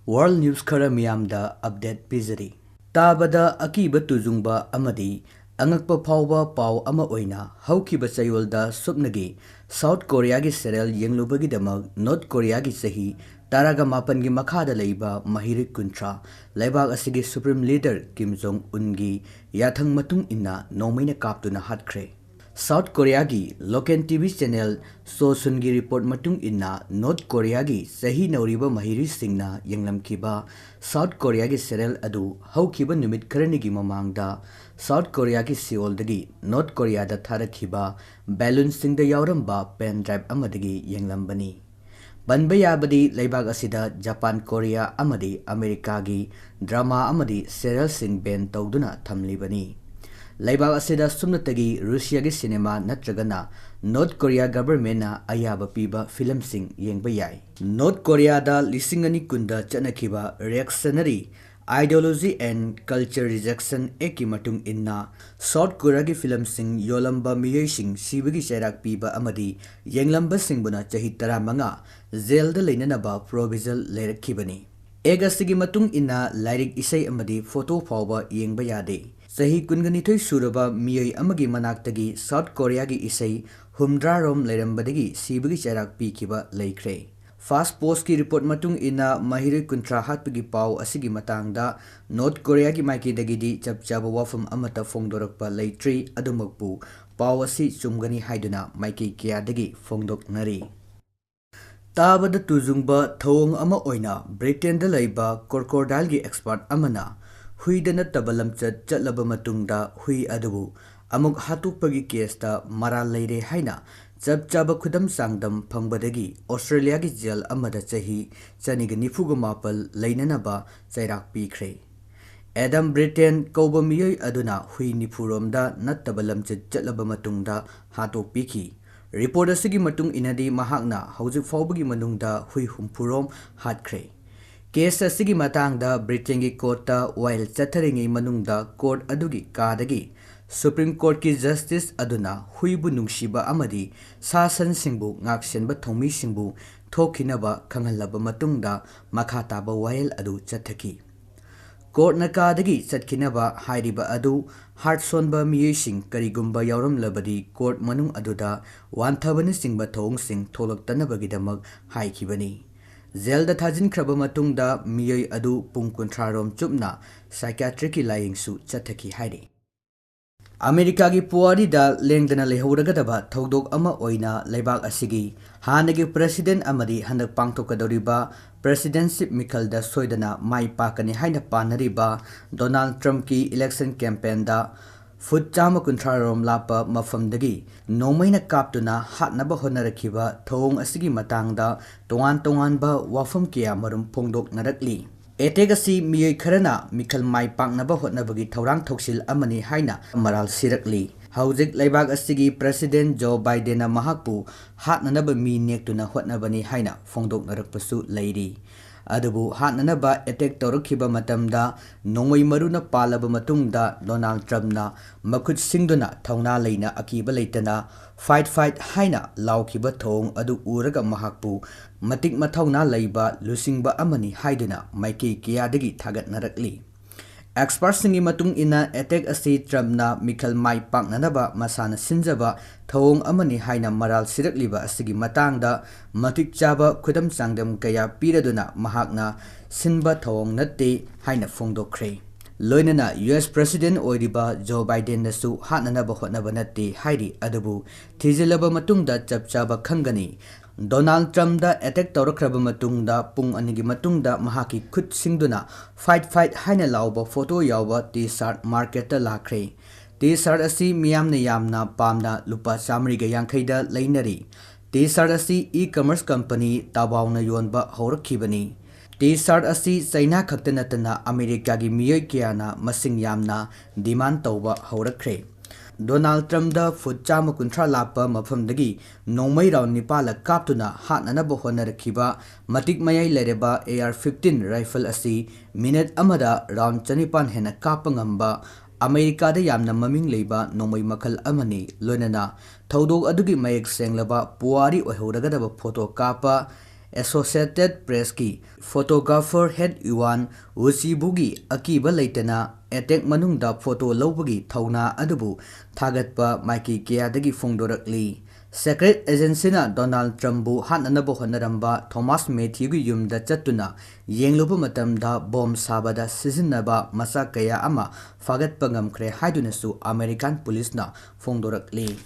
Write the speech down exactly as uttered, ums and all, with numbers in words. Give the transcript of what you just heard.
World News ꯈꯔ ꯃꯤꯌꯥꯝꯗ update ꯄꯤꯖꯔꯤ꯫ ꯇꯥꯕꯗ ꯑꯀꯤꯕ ꯇꯨꯖꯨꯡꯕ ꯑꯃꯗꯤ ꯑꯉꯛꯄ ꯐꯥꯎꯕ ꯄꯥꯎ ꯑꯃ ꯑꯣꯏꯅ ꯍꯧꯈꯤꯕ ꯆꯌꯣꯜꯗ ꯁꯨꯞꯅꯒꯤ South Korea ꯒꯤ serial ꯌꯦꯡꯂꯨꯕꯒꯤꯗꯃꯛ North Korea ꯒꯤ ꯆꯍꯤ ꯇꯔꯥꯒ ꯃꯥꯄꯟꯒꯤ ꯃꯈꯥꯗ ꯂꯩꯕ ꯃꯍꯩꯔꯣꯏ ꯀꯨꯟꯊ꯭ꯔꯥ ꯂꯩꯕꯥꯛ ꯑꯁꯤꯒꯤ Supreme Leader Kim Jong Un ꯒꯤ ꯌꯥꯊꯪ ꯃꯇꯨꯡ ꯏꯟꯅ ꯅꯣꯡꯃꯩꯅ ꯀꯥꯞꯇꯨꯅ ꯍꯥꯠꯈ꯭ꯔꯦ꯫ South Korea ꯒꯤ local T V channel Chosunꯒꯤ report ꯃꯇꯨꯡ ꯏꯟꯅ, North Korea ꯒꯤ ꯆꯍꯤ ꯅꯧꯔꯤꯕ ꯃꯍꯩꯔꯣꯏꯁꯤꯡꯅ ꯌꯦꯡꯂꯝꯈꯤꯕ South Korea ꯒꯤ serial ꯑꯗꯨ ꯍꯧꯈꯤꯕ ꯅꯨꯃꯤꯠ ꯈꯔꯅꯤꯒꯤ ꯃꯃꯥꯡꯗ South Korea ꯒꯤ Seoulꯗꯒꯤ North Korea ꯗ ꯊꯥꯔꯛꯈꯤꯕ balloonꯁꯤꯡꯗ ꯌꯥꯎꯔꯝꯕ pen drive ꯑꯃꯗꯒꯤ ꯌꯦꯡꯂꯝꯕꯅꯤ꯫ ꯄꯟꯕ ꯌꯥꯕꯗꯤ, ꯂꯩꯕꯥꯛ ꯑꯁꯤꯗ Japan, Korea ꯑꯃꯗꯤ Americaꯒꯤ drama ꯑꯃꯗꯤ serialꯁꯤꯡ ban ꯇꯧꯗꯨꯅ ꯊꯝꯂꯤꯕꯅꯤ꯫ ꯂꯩꯕꯥꯛ ꯑꯁꯤꯗ ꯁꯨꯞꯅꯇꯒꯤ Russiaꯒꯤ cinema ꯅꯠꯇ꯭ꯔꯒꯅ North Korea governmentꯅ ꯑꯌꯥꯕ ꯄꯤꯕ filmꯁꯤꯡ ꯌꯦꯡꯕ ꯌꯥꯏ꯫ North Koreaꯗ ꯂꯤꯁꯤꯡ ꯑꯅꯤ ꯀꯨꯟꯗ ꯆꯠꯅꯈꯤꯕ Reactionary Ideology and Culture Rejection Actꯀꯤ ꯃꯇꯨꯡ ꯏꯟꯅ, South Koreaꯒꯤ filmꯁꯤꯡ ꯌꯣꯜꯂꯝꯕ ꯃꯤꯑꯣꯏꯁꯤꯡ ꯁꯤꯕꯒꯤ ꯆꯩꯔꯥꯛ ꯄꯤꯕ ꯑꯃꯗꯤ ꯌꯦꯡꯂꯝꯕꯁꯤꯡꯕꯨꯅ ꯆꯍꯤ ꯇꯔꯥꯃꯉꯥ jailꯗ ꯂꯩꯅꯅꯕ provision ꯂꯩꯔꯛꯈꯤꯕꯅꯤ꯫ Act ꯑꯁꯤꯒꯤ ꯃꯇꯨꯡ ꯏꯟꯅ, ꯂꯥꯏꯔꯤꯛ, ꯏꯁꯩ ꯑꯃꯗꯤ photo ꯐꯥꯎꯕ ꯌꯦꯡꯕ ꯌꯥꯗꯦ꯫ ꯆꯍꯤ ꯀꯨꯟꯒ ꯅꯤꯊꯣꯏ ꯁꯨꯔꯕ ꯃꯤꯑꯣꯏ ꯑꯃꯒꯤ ꯃꯅꯥꯛꯇꯒꯤ South Koreaꯒꯤ ꯏꯁꯩ ꯍꯨꯝꯗ꯭ꯔꯥ ꯔꯣꯝ ꯂꯩꯔꯝꯕꯗꯒꯤ ꯁꯤꯕꯒꯤ ꯆꯩꯔꯥꯛ ꯄꯤꯈꯤꯕ ꯂꯩꯈ꯭ꯔꯦ꯫ First Postꯀꯤ report ꯃꯇꯨꯡ ꯏꯟꯅ, ꯃꯍꯩꯔꯣꯏ ꯀꯨꯟꯊ꯭ꯔꯥ ꯍꯥꯠꯄꯒꯤ ꯄꯥꯎ ꯑꯁꯤꯒꯤ ꯃꯇꯥꯡꯗ North Koreaꯒꯤ ꯃꯥꯏꯀꯩꯗꯒꯤꯗꯤ ꯆꯞ ꯆꯥꯕ ꯋꯥꯐꯝ ꯑꯃꯠꯇ ꯐꯣꯡꯗꯣꯔꯛꯄ ꯂꯩꯇ꯭ꯔꯤ꯫ ꯑꯗꯨꯃꯛꯄꯨ, ꯄꯥꯎ ꯑꯁꯤ ꯆꯨꯝꯒꯅꯤ ꯍꯥꯏꯗꯨꯅ ꯃꯥꯏꯀꯩ ꯀꯌꯥꯗꯒꯤ ꯐꯣꯡꯗꯣꯛꯅꯔꯤ꯫ ꯇꯥꯕꯗ ꯇꯨꯖꯨꯡꯕ ꯊꯧꯑꯣꯡ ꯑꯃ ꯑꯣꯏꯅ, Britainꯗ ꯂꯩꯕ crocodileꯒꯤ expert ꯑꯃꯅ ꯍꯨꯏꯗ ꯅꯠꯇꯕ ꯂꯝꯆꯠ ꯆꯠꯂꯕ ꯃꯇꯨꯡꯗ ꯍꯨꯏ ꯑꯗꯨꯕꯨ ꯑꯃꯨꯛ ꯍꯥꯠꯇꯣꯛꯄꯒꯤ caseꯇ ꯃꯔꯥꯜ ꯂꯩꯔꯦ ꯍꯥꯏꯅ ꯆꯞ ꯆꯥꯕ ꯈꯨꯗꯝ ꯆꯥꯡꯗꯝ ꯐꯪꯕꯗꯒꯤ Australiaꯒꯤ jail ꯑꯃꯗ ꯆꯍꯤ ꯆꯅꯤꯒ ꯅꯤꯐꯨꯒ ꯃꯥꯄꯜ ꯂꯩꯅꯅꯕ ꯆꯩꯔꯥꯛ ꯄꯤꯈ꯭ꯔꯦ꯫ Adam Brittain ꯀꯧꯕ ꯃꯤꯑꯣꯏ ꯑꯗꯨꯅ ꯍꯨꯏ ꯅꯤꯐꯨꯔꯣꯝꯗ ꯅꯠꯇꯕ ꯂꯝꯆꯠ ꯆꯠꯂꯕ ꯃꯇꯨꯡꯗ ꯍꯥꯠꯇꯣꯛꯄꯤꯈꯤ꯫ Report ꯑꯁꯤꯒꯤ ꯃꯇꯨꯡ ꯏꯟꯅꯗꯤ, ꯃꯍꯥꯛꯅ ꯍꯧꯖꯤꯛ ꯐꯥꯎꯕꯒꯤ ꯃꯅꯨꯡꯗ ꯍꯨꯏ ꯍꯨꯝꯐꯨꯔꯣꯝ ꯍꯥꯠꯈ꯭ꯔꯦ꯫ Case ꯑꯁꯤꯒꯤ ꯃꯇꯥꯡꯗ Britainꯒꯤ courtꯇ ꯋꯥꯌꯦꯜ ꯆꯠꯊꯔꯤꯉꯩ ꯃꯅꯨꯡꯗ court ꯑꯗꯨꯒꯤ ꯀꯥꯗꯒꯤ Supreme Courtꯀꯤ justice ꯑꯗꯨꯅ ꯍꯨꯏꯕꯨ ꯅꯨꯡꯁꯤꯕ ꯑꯃꯗꯤ ꯁꯥ ꯁꯟꯁꯤꯡꯕꯨ ꯉꯥꯛꯁꯦꯟꯕ ꯊꯧꯃꯤꯁꯤꯡꯕꯨ ꯊꯣꯛꯈꯤꯅꯕ ꯈꯪꯍꯜꯂꯕ ꯃꯇꯨꯡꯗ ꯃꯈꯥ ꯇꯥꯕ ꯋꯥꯌꯦꯜ ꯑꯗꯨ ꯆꯠꯊꯈꯤ꯫ ꯀꯣꯔꯠꯅ ꯀꯥꯗꯒꯤ ꯆꯠꯈꯤꯅꯕ ꯍꯥꯏꯔꯤꯕ ꯑꯗꯨ ꯍꯥꯔꯠ ꯁꯣꯟꯕ ꯃꯤꯑꯣꯏꯁꯤꯡ ꯀꯔꯤꯒꯨꯝꯕ ꯌꯥꯎꯔꯝꯂꯕꯗꯤ ꯀꯣꯔꯠ ꯃꯅꯨꯡ ꯑꯗꯨꯗ ꯋꯥꯟꯊꯕꯅꯆꯤꯡꯕ ꯊꯧꯑꯣꯡꯁꯤꯡ ꯊꯣꯛꯂꯛꯇꯅꯕꯒꯤꯗꯃꯛ ꯍꯥꯏꯈꯤꯕꯅꯤ꯫ ꯖꯦꯜꯗ ꯊꯥꯖꯤꯟꯈ꯭ꯔꯕ ꯃꯇꯨꯡꯗ ꯃꯤꯑꯣꯏ ꯑꯗꯨ ꯄꯨꯡ ꯀꯨꯟꯊ꯭ꯔꯥ ꯔꯣꯝ ꯆꯨꯞꯅ ꯁꯥꯏꯀꯤꯌꯥꯇ꯭ꯔꯤꯛꯀꯤ ꯂꯥꯌꯦꯡꯁꯨ ꯆꯠꯊꯈꯤ ꯍꯥꯏꯔꯤ꯫ ꯑꯃꯦꯔꯤꯀꯥꯒꯤ ꯄꯨꯋꯥꯔꯤꯗ ꯂꯦꯡꯗꯅ ꯂꯩꯍꯧꯔꯒꯗꯕ ꯊꯧꯗꯣꯛ ꯑꯃ ꯑꯣꯏꯅ ꯂꯩꯕꯥꯛ ꯑꯁꯤꯒꯤ ꯍꯥꯟꯅꯒꯤ ꯄ꯭ꯔꯦꯁꯤꯗꯦꯟꯠ ꯑꯃꯗꯤ ꯍꯟꯗꯛ ꯄꯥꯡꯊꯣꯛꯀꯗꯧꯔꯤꯕ ꯄ꯭ꯔꯦꯁꯤꯗꯦꯟꯁꯤꯞ ꯃꯤꯈꯜꯗ ꯁꯣꯏꯗꯅ ꯃꯥꯏ ꯄꯥꯛꯀꯅꯤ ꯍꯥꯏꯅ ꯄꯥꯅꯔꯤꯕ ꯗꯣꯅꯥꯜꯗ ꯇ꯭ꯔꯝꯞꯀꯤ ꯏꯂꯦꯛꯁꯟ ꯀꯦꯝꯄꯦꯟꯗ ꯐꯨꯠ ꯆꯥꯝꯃ ꯀꯨꯟꯊ꯭ꯔꯥ ꯔꯣꯝ ꯂꯥꯞꯄ ꯃꯐꯝꯗꯒꯤ ꯅꯣꯡꯃꯩꯅ ꯀꯥꯞꯇꯨꯅ ꯍꯥꯠꯅꯕ ꯍꯣꯠꯅꯔꯛꯈꯤꯕ ꯊꯧꯑꯣꯡ ꯑꯁꯤꯒꯤ ꯃꯇꯥꯡꯗ ꯇꯣꯉꯥꯟ ꯇꯣꯉꯥꯟꯕ ꯋꯥꯐꯝ ꯀꯌꯥ ꯃꯔꯨꯝ ꯐꯣꯡꯗꯣꯛꯅꯔꯛꯂꯤ꯫ ꯑꯦꯇꯦꯛ ꯑꯁꯤ ꯃꯤꯑꯣꯏ ꯈꯔꯅ ꯃꯤꯈꯜ ꯃꯥꯏ ꯄꯥꯛꯅꯕ ꯍꯣꯠꯅꯕꯒꯤ ꯊꯧꯔꯥꯡ ꯊꯧꯁꯤꯜ ꯑꯃꯅꯤ ꯍꯥꯏꯅ ꯃꯔꯥꯜ ꯁꯤꯔꯛꯂꯤ꯫ ꯍꯧꯖꯤꯛ ꯂꯩꯕꯥꯛ ꯑꯁꯤꯒꯤ ꯄ꯭ꯔꯦꯁꯤꯗꯦꯟꯠ ꯖꯣ ꯕꯥꯏꯗꯦꯟꯅ ꯃꯍꯥꯛꯄꯨ ꯍꯥꯠꯅꯅꯕ ꯃꯤ ꯅꯦꯛꯇꯨꯅ ꯍꯣꯠꯅꯕꯅꯤ ꯍꯥꯏꯅ ꯐꯣꯡꯗꯣꯛꯅꯔꯛꯄꯁꯨ ꯂꯩꯔꯤ꯫ ꯑꯗꯨꯕꯨ ꯍꯥꯠꯅꯅꯕ ꯑꯦꯇꯦꯛ ꯇꯧꯔꯛꯈꯤꯕ ꯃꯇꯝꯗ ꯅꯣꯡꯃꯩ ꯃꯔꯨꯅ ꯄꯥꯜꯂꯕ ꯃꯇꯨꯡꯗ ꯗꯣꯅꯥꯜꯗ ꯇ꯭ꯔꯝꯞꯅ ꯃꯈꯨꯠ ꯁꯤꯡꯗꯨꯅ ꯊꯧꯅꯥ ꯂꯩꯅ ꯑꯀꯤꯕ ꯂꯩꯇꯅ "ꯐꯥꯏꯠ, ꯐꯥꯏꯠ" ꯍꯥꯏꯅ ꯂꯥꯎꯈꯤꯕ ꯊꯧꯑꯣꯡ ꯑꯗꯨ ꯎꯔꯒ ꯃꯍꯥꯛꯄꯨ ꯃꯇꯤꯛ ꯃꯊꯧꯅꯥ ꯂꯩꯕ ꯂꯨꯆꯤꯡꯕ ꯑꯃꯅꯤ ꯍꯥꯏꯗꯨꯅ ꯃꯥꯏꯀꯩ ꯀꯌꯥꯗꯒꯤ ꯊꯥꯒꯠꯅꯔꯛꯂꯤ꯫ ꯑꯦꯛꯁꯄꯔꯠꯁꯤꯡꯒꯤ ꯃꯇꯨꯡ ꯏꯟꯅ, ꯑꯦꯇꯦꯛ ꯑꯁꯤ ꯇ꯭ꯔꯝꯞꯅ ꯃꯤꯈꯜ ꯃꯥꯏ ꯄꯥꯛꯅꯅꯕ ꯃꯁꯥꯅ ꯁꯤꯟꯖꯕ ꯊꯧꯑꯣꯡ ꯑꯃꯅꯤ ꯍꯥꯏꯅ ꯃꯔꯥꯜ ꯁꯤꯔꯛꯂꯤꯕ ꯑꯁꯤꯒꯤ ꯃꯇꯥꯡꯗ ꯃꯇꯤꯛ ꯆꯥꯕ ꯈꯨꯗꯝ ꯆꯥꯡꯗꯝ ꯀꯌꯥ ꯄꯤꯔꯗꯨꯅ ꯃꯍꯥꯛꯅ ꯁꯤꯟꯕ ꯊꯧꯑꯣꯡ ꯅꯠꯇꯦ ꯍꯥꯏꯅ ꯐꯣꯡꯗꯣꯛꯈ꯭ꯔꯦ꯫ ꯂꯣꯏꯅꯅ ꯌꯨ ꯑꯦꯁ ꯄ꯭ꯔꯦꯁꯤꯗꯦꯟꯠ ꯑꯣꯏꯔꯤꯕ ꯖꯣ ꯕꯥꯏꯗꯦꯟꯅꯁꯨ ꯍꯥꯠꯅꯅꯕ ꯍꯣꯠꯅꯕ ꯅꯠꯇꯦ ꯍꯥꯏꯔꯤ, ꯑꯗꯨꯕꯨ ꯊꯤꯖꯤꯜꯂꯕ ꯃꯇꯨꯡꯗ ꯆꯞ ꯆꯥꯕ ꯈꯪꯒꯅꯤ꯫ ꯗꯣꯅꯥꯜꯗ ꯇ꯭ꯔꯝꯞꯗ ꯑꯦꯇꯦꯛ ꯇꯧꯔꯛꯈ꯭ꯔꯕ ꯃꯇꯨꯡꯗ ꯄꯨꯡ ꯑꯅꯤꯒꯤ ꯃꯇꯨꯡꯗ ꯃꯍꯥꯛꯀꯤ ꯈꯨꯠ ꯁꯤꯡꯗꯨꯅ "ꯐꯥꯏꯠ, ꯐꯥꯏꯠ" ꯍꯥꯏꯅ ꯂꯥꯎꯕ ꯐꯣꯇꯣ ꯌꯥꯎꯕ ꯇꯤ ꯁꯥꯔꯠ ꯃꯥꯔꯀꯦꯠꯇ ꯂꯥꯛꯈ꯭ꯔꯦ꯫ ꯇꯤ ꯁꯥꯔꯠ ꯑꯁꯤ ꯃꯤꯌꯥꯝꯅ ꯌꯥꯝꯅ ꯄꯥꯝꯅ ꯂꯨꯄꯥ ꯆꯥꯃꯔꯤꯒ ꯌꯥꯡꯈꯩꯗ ꯂꯩꯅꯔꯤ꯫ ꯇꯤ ꯁꯥꯔꯠ ꯑꯁꯤ ꯏ-ꯀꯃꯔꯁ ꯀꯝꯄꯅꯤ ꯇꯥꯕꯥꯎꯅ ꯌꯣꯟꯕ ꯍꯧꯔꯛꯈꯤꯕꯅꯤ꯫ ꯇꯤ ꯁꯥꯔꯠ ꯑꯁꯤ ꯆꯩꯅꯥ ꯈꯛꯇ ꯅꯠꯇꯅ ꯑꯃꯦꯔꯤꯀꯥꯒꯤ ꯃꯤꯑꯣꯏ ꯀꯌꯥꯅ ꯃꯁꯤꯡ ꯌꯥꯝꯅ ꯗꯤꯃꯥꯟ ꯇꯧꯕ ꯍꯧꯔꯛꯈ꯭ꯔꯦ꯫ ꯗꯣꯅꯥꯜꯗ ꯇ꯭ꯔꯝꯞꯗ ꯐꯨꯠ ꯆꯥꯝꯃ ꯀꯨꯟꯊ꯭ꯔꯥ ꯂꯥꯞꯄ ꯃꯐꯝꯗꯒꯤ ꯅꯣꯡꯃꯩ ꯔꯥꯎꯟ ꯅꯤꯄꯥꯜꯂ ꯀꯥꯞꯇꯨꯅ ꯍꯥꯠꯅꯅꯕ ꯍꯣꯠꯅꯔꯛꯈꯤꯕ ꯃꯇꯤꯛ ꯃꯌꯥꯏ ꯂꯩꯔꯕ ꯑꯦ ꯑꯥꯔ ꯐꯤꯐꯇꯤꯟ ꯔꯥꯏꯐꯜ ꯑꯁꯤ ꯃꯤꯅꯤꯠ ꯑꯃꯗ ꯔꯥꯎꯟ ꯆꯅꯤꯄꯥꯟ ꯍꯦꯟꯅ ꯀꯥꯞꯄ ꯉꯝꯕ ꯑꯃꯦꯔꯤꯀꯥꯗ ꯌꯥꯝꯅ ꯃꯃꯤꯡ ꯂꯩꯕ ꯅꯣꯡꯃꯩ ꯃꯈꯜ ꯑꯃꯅꯤ꯫ ꯂꯣꯏꯅꯅ ꯊꯧꯗꯣꯛ ꯑꯗꯨꯒꯤ ꯃꯌꯦꯛ ꯁꯦꯡꯂꯕ ꯄꯨꯋꯥꯔꯤ ꯑꯣꯏꯍꯧꯔꯒꯗꯕ ꯐꯣꯇꯣ ꯀꯥꯞꯄ Associated Pressꯀꯤ photographer Head Yuan Wuchibuꯒꯤ ꯑꯀꯤꯕ ꯂꯩꯇꯅ attack ꯃꯅꯨꯡꯗ ꯐꯣꯇꯣ ꯂꯧꯕꯒꯤ ꯊꯧꯅꯥ ꯑꯗꯨꯕꯨ ꯊꯥꯒꯠꯄ ꯃꯥꯏꯀꯩ ꯀꯌꯥꯗꯒꯤ ꯐꯣꯡꯗꯣꯔꯛꯂꯤ꯫ Secret Agencyꯅ Donald Trumpꯕꯨ ꯍꯥꯠꯅꯅꯕ ꯍꯣꯠꯅꯔꯝꯕ Thomas Matthewꯒꯤ ꯌꯨꯝꯗ ꯆꯠꯇꯨꯅ ꯌꯦꯡꯂꯨꯕ ꯃꯇꯝꯗ ꯕꯣꯝ ꯁꯥꯕꯗ ꯁꯤꯖꯤꯟꯅꯕ ꯃꯆꯥꯛ ꯀꯌꯥ ꯑꯃ ꯐꯥꯒꯠꯄ ꯉꯝꯈ꯭ꯔꯦ ꯍꯥꯏꯗꯨꯅꯁꯨ American policeꯅ ꯐꯣꯡꯗꯣꯔꯛꯂꯤ꯫